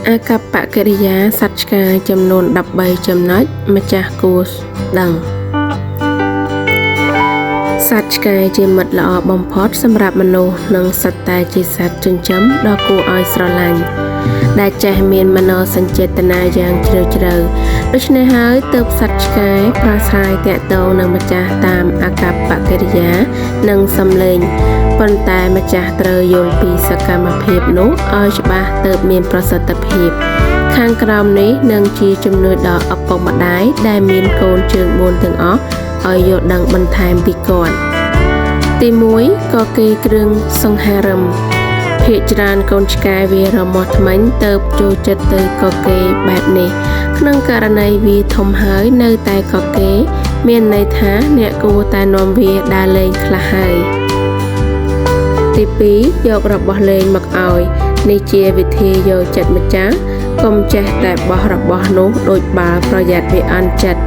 អាកប្បកិរិយាសត្វឆ្កែចំនួន13ចំណុចម្ចាស់គួរដឹងសត្វឆ្កែជាមិត្តល្អបំផុតសម្រាប់មនុស្សនិងសុទ្ធតែជាសត្វចិញ្ចឹមដ៏គួរឲ្យស្រឡាញ់ដែលចេះមានមនោសញ្ចេតនាយ៉ាងជ្រាលជ្រៅដូច្នេះហើយទើបសត្វឆ្កែប្រាស្រ័យទាក់ទងនឹងម្ចាស់តាមអាកប្បកិរិយានិងសំឡេងប៉ុន្តែម្ចាស់ត្រូវយល់ពីសកម្មភាពនោះឲ្យច្បាស់ទើបមានប្រសិទ្ធភាពខាងក្រោមនេះនឹងជាជំនួយដល់ឪពុកម្ដាយដែលមានកូនជើង4ទាំងអស់ឲ្យយល់ដឹងបន្ថែមពីគាត់ទី1ក៏គេគ្រឿងសង្ហារឹមភាគច្រើនកូនឆ្កែវារមាស់ធ្មេញទៅចូលចិត្តទៅកគេបែបនេះក្នុងករណីវាធំហើយនៅតែកគេមានន័យថាអ្នកគួរតែនាំវាដើរលេងខ្លះហើយទី2យករបស់លេងមកឲ្យនេះជាវិធីយកចិត្តម្ចាស់កុំចេះតែបោះរបស់នោះដូចបាល់ប្រយ័ត្នវាអន់ចិត្ត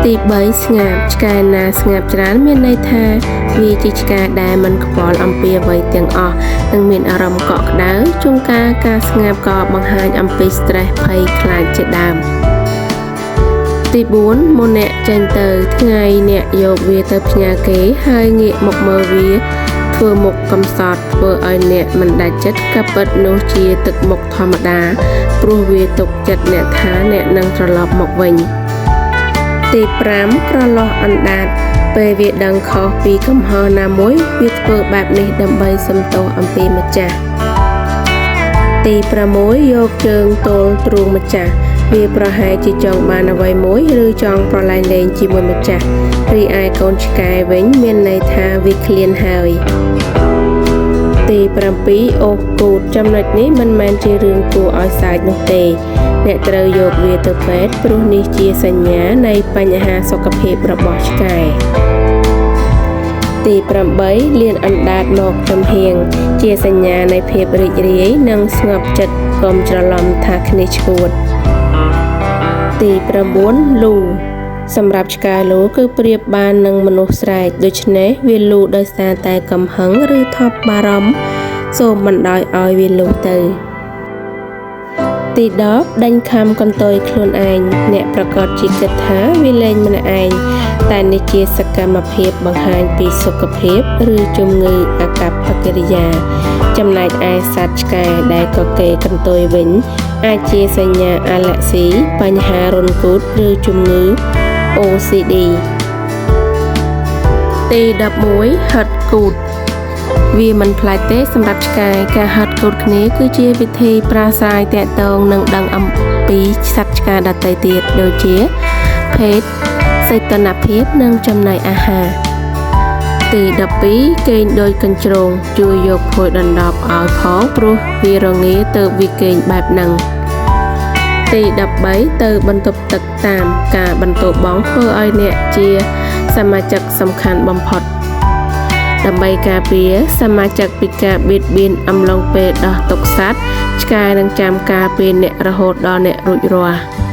ទី3ស្ងាប់ឆ្កែណាស្ងាប់ច្រើនមានន័យថាវាជាឆ្កែដែលមិនខ្វល់អំពីអ្វីទាំងអស់និងមានអារម្មណ៍កក់ក្ដៅជួនកាលការស្ងាប់ក៏បង្ហាញអំពី stress ភ័យខ្លាចជាដើមទី4មុនអ្នកចេញទៅថ្ងៃអ្នកយកវាទៅផ្ញើគេហើយងាកមកមើលវាធ្វើមុខកំសត់ធ្វើឲ្យអ្នកមិនដាច់ចិត្តក៏ពិតនោះជាទឹកមុខធម្មតាព្រោះវាទុកចិត្តអ្នកថាអ្នកនឹងត្រឡប់មកវិញទី5ក្រឡោះអណ្ដាតពេលវាដឹងខុសពីកំហុសណាមួយវាធ្វើបែបនេះដើម្បីសំទោសអំពីម្ចាស់ទី6យកជើងទល់ទ្រូងម្ចាស់វាប្រហែលជាចង់បានអ្វីមួយឬចង់ប្រឡែងលេងជាមួយម្ចាស់រីឯកូនឆ្កែវិញមានន័យថាវាឃ្លានហើយទី7អូសគូតចំណុចនេះមិនមែនជារឿងគួរឲ្យសើចនោះទេអ្នកត្រូវយកវាទៅពេទ្យព្រោះនេះជាសញ្ញានៃបញ្ហាសុខភាពរបស់ឆ្កែទី8លានអណ្ដាតមកចំហៀងជាសញ្ញានៃភាពរីករាយនិងស្ងប់ចិត្តកុំច្រឡំថាគ្នាឈួតទី9លូសម្រាប់ឆ្កែលូគឺប្រៀបបាននឹងមនុស្សស្រែកដូច្នេះវាលូដោយសារតែកំហឹងឬថប់បារម្ភសូមបណ្ដោយឲ្យវាលូទៅទី10ដេញខំកន្ទុយខ្លួនឯងអ្នកប្រកាសជាគិតថាវាលេងម្នាក់ឯងតែនេះជាសកម្មភាពបង្ហាញពីសុខភាពឬជំងឺអាកប្បកិរិយាចំណែកឯសត្វឆ្កែដែលកកេកន្ទុយវិញអាចជាសញ្ញាអាឡែស៊ីបញ្ហារន្ធគូទឬជំងឺ OCD ទី11ហិតគូតវាមិនប្លែកទេសម្រាប់ឆ្កែការហិតគូតគ្នាគឺជាវិធីប្រាស្រ័យទាក់ទងនិងដឹងអំពីសត្វឆ្កែដទៃទៀតដូចជាភេទសីតុណ្ហភាពនិងចំណីអាហារទី12គេងដូចកញ្ជ្រោងជួយយកភួយដណ្ដប់ឲ្យផងព្រោះវារងាទៅវាគេងបែបហ្នឹងទី13ទៅបន្ទប់ទឹកតាមការបន្ទោបង់ធ្វើឲ្យអ្នកជាសមាជិកសំខាន់បំផុតដើម្បីការពារសមាជិកពីការបៀតបៀនអំឡុងពេលដោះទុកសត្វឆ្កែនឹងចាំការពារអ្នករហូតដល់អ្នករួចរាល់។